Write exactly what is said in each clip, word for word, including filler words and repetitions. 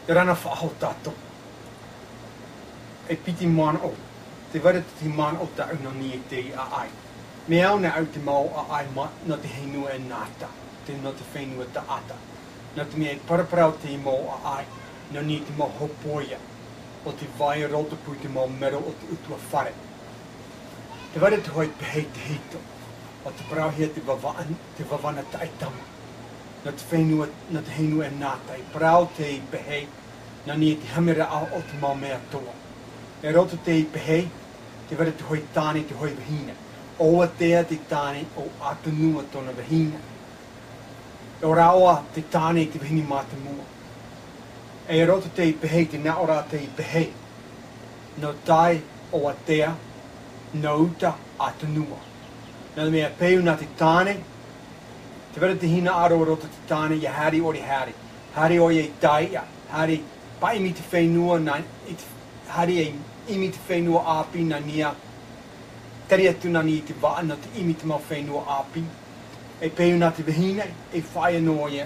Te rana faʻahou tātou. E piti manaʻo, tē vai ra te tahi manaʻo tāʻu nō niʻa i te ʻāʻai. Mea au nā au te mau ʻāʻai ma-, nō te fenua ʻanaata, te, nō te fenua taʻata. Nō te mea e paraparau te mau ʻāʻai, nō niʻa i te mau hōpoiʻa, ʻo tē vai i roto pū i te mau mero o te ʻutuāfare. Tē vai ra te hōʻē pehē i te hito, ʻo tē parauhia te vava-, te vavana taʻetama. Nō te fenua, nō te fenua ʻanaata, e parau te pehē, nā niʻa i te haʻamāraʻa o te mau mea atoʻa. I roto i te pehē, tē vai ra te hōʻē tāne, te hōʻē vahine. ʻO Atea te tāne, ʻo Atanua tōna vahine. ʻO rāua te tāne i te vahine mātāmua. E i roto i te pehē, tē nā ʻō ra te pehē. Nō te tae ʻo Atea, nō uta Atanua. Nā te mea peu nā te tāne, tē vai ra te hinaʻaro i roto i te tāne, ʻia haere ʻore haere. Haere ʻoia i taiʻa, haere paʻi i te fenua, nā, i te, haere e ʻimi i te fenua ʻāpī nā niʻa. Tari atu nā niʻa i te vaʻa nō te ʻimi i te mau fenua ʻāpī. E peu nā te vahine, e faʻaea noa ʻoia,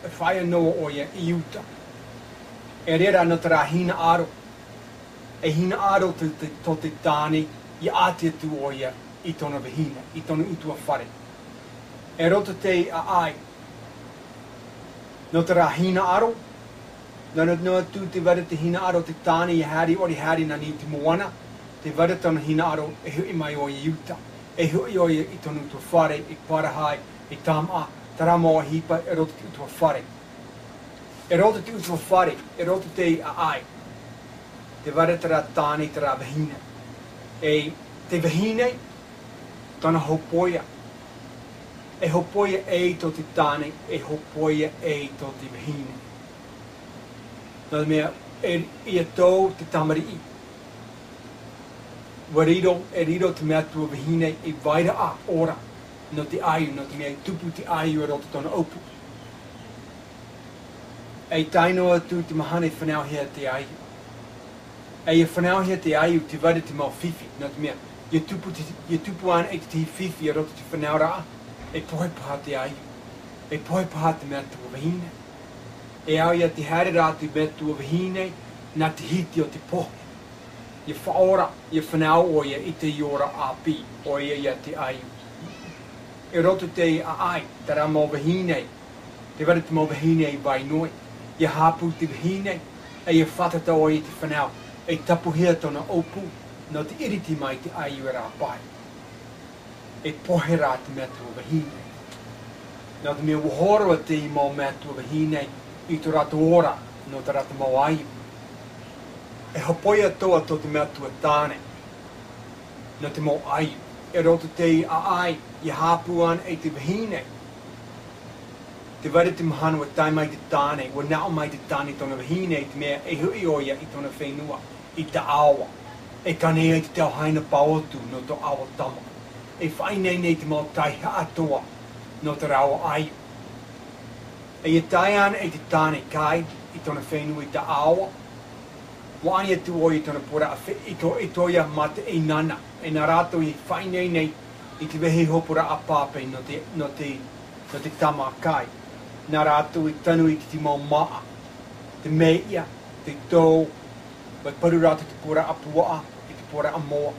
e faʻaea noa ʻoia i uta. E reira nō terā hinaʻaro. E hinaʻaro te, te, tō te tāne, ʻia ʻati atu ʻoia i tōna vahine, i tōna ʻutuāfare. I roto i te ʻāʻai, nō terā hinaʻaro, nō, nō, nō atu tē vai ra te hinaʻaro te tāne ʻia haere ʻore haere nā niʻa i te moana, tē vai ra tōna hinaʻaro e hoʻi mai ʻoia i uta, e hoʻi ʻoia i tōna ʻutuāfare, e parahi, e tāmaʻa, terā mau ʻohipa, i roto i te ʻutuāfare. I roto i te ʻutuāfare, i roto i te ʻāʻai, tē vai ra terā tāne, terā vahine. E te vahine, tōna hōpoiʻa. E hōpoiʻa ʻē tō te tāne, e hōpoiʻa ʻē tō te vahine. Nō te mea, e, ʻia tō te tamariʻi. ʻUa riro, e riro te metua vahine ei vairaʻa ora nō te ʻaiū, nō te mea e tupu te ʻaiū i roto i tōna ʻōpū. E tae noa atu te mahana e fānauhia te ʻaiū. E ʻia fānauhia te ʻaiū, tē vai ra te mau fifi, nō te mea, ʻia tupu te, ʻia tupu anaʻe te tahi fifi i roto i te fānauraʻa, e pohe paha te ʻaiū. E pohe paha te metua vahine. E au ia tē haere ra te metua vahine, nā te hiti o te pohe. ʻIa faʻaora, ʻia fānau ʻoia i te ora ʻāpī, ʻoia ia te ʻaiū. I roto i te ʻāʻai, terā mau vahine, tē vai ra te mau vahine i Vainoi. ʻIa haʻapū te vahine, e ʻia fātata ʻoia i te fānau, e tapuhia tōna ʻōpū, nō te ʻiriti mai te ʻaiū e rāpae. E pohe rā te metua vahine. Nō te mea ʻua hōroʻa te mau metua vahine i tō rātou ora nō tā rātou mau ʻaiū. E hōpoiʻa atoʻa tō te metua tāne nō te mau ʻaiū. I roto i te ʻāʻai, ʻia haʻapū anaʻe te vahine. Tē vai ra te mahana ʻua tae mai te tāne, ʻua naʻo mai te tāne i tōna vahine, i te mea e hoʻi ʻoia i tōna fenua, i Taʻaoa. E kani ai te tauhaina Paotu nō Taʻaoa Tama. E faʻaineine i te mau taihaʻa atoʻa nō te rāua ʻaiū. E ʻia tae anaʻe te tāne kai i tōna fenua i Taʻaoa. ʻUa ani atu ʻoia i tōna pūraʻa fe-, i tō, i tō ia mā te ʻinana. E nā rātou i faʻaineine i te vehi hōpūraʻa pāpē nō te, nō te, nō te tama kai. Nā rātou i tanu i te mau māʻa, te meiʻa, te tō, ʻua paru rātou te pūraʻa puaʻa, i te pūraʻa moa.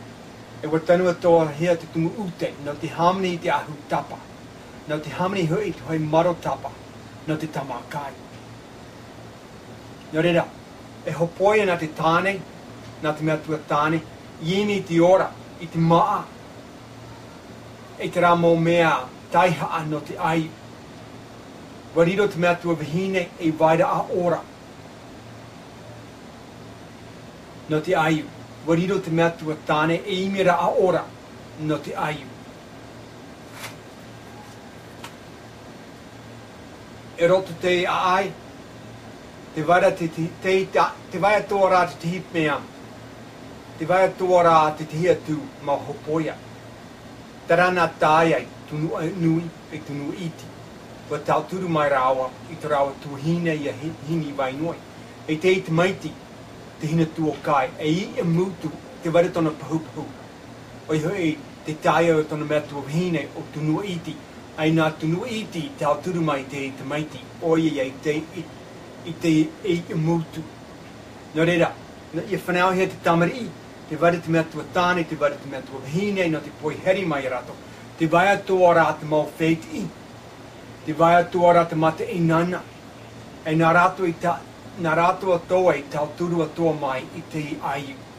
E ʻua tanu atoʻahia te tumu ʻūtē, nō te hāmani i te ahu tapa, nō te hāmani hoʻi i te hōʻē maro tapa, nō te tama kai. Nō reira, e hōpoiʻa nā te tāne, nā te metua tāne, i ʻimi i te ora, i te māʻa, i terā mau mea taihaʻa nō te ʻaiū. ʻUa riro te metua vahine ei vairaʻa ora nō te ʻaiū. ʻUa riro te metua tāne ei ʻimiraʻa ora nō te ʻaiū. I roto i te ʻāʻai, tē vai ra te, te, te, te, tē vai atoʻa ra te tahi mea, tē vai atoʻa ra te tahi atu mau hōpoiʻa. Terā nā tae ai Tunuanui e Tunuiti. ʻUa tauturu mai rāua i tō rāua tuahine ia Hi-, Hine Vainoi. E te tamaiti, te hina tuakai, e i, e mutu, tē vai ra tōna pahupahu. ʻOia hoʻi, te taeaʻe o tōna metua vahine ʻo Tunuaiti, ʻaita nā Tunuaiti i tauturu mai te tamaiti, ʻoia ia i te, i, i te, i, i mūtu. Nō reira, nō, ʻia fānauhia te tamariʻi, tē vai ra te metua tāne, tē vai ra te metua vahine, nō te poiheri mai ia rātou. Tē vai atoʻa rā te mau fētiʻi, tē vai atoʻa rā te mataʻeinaʻa, e nā rātou i ta-, nā rātou atoʻa i tauturu atoʻa mai i te ʻaiū.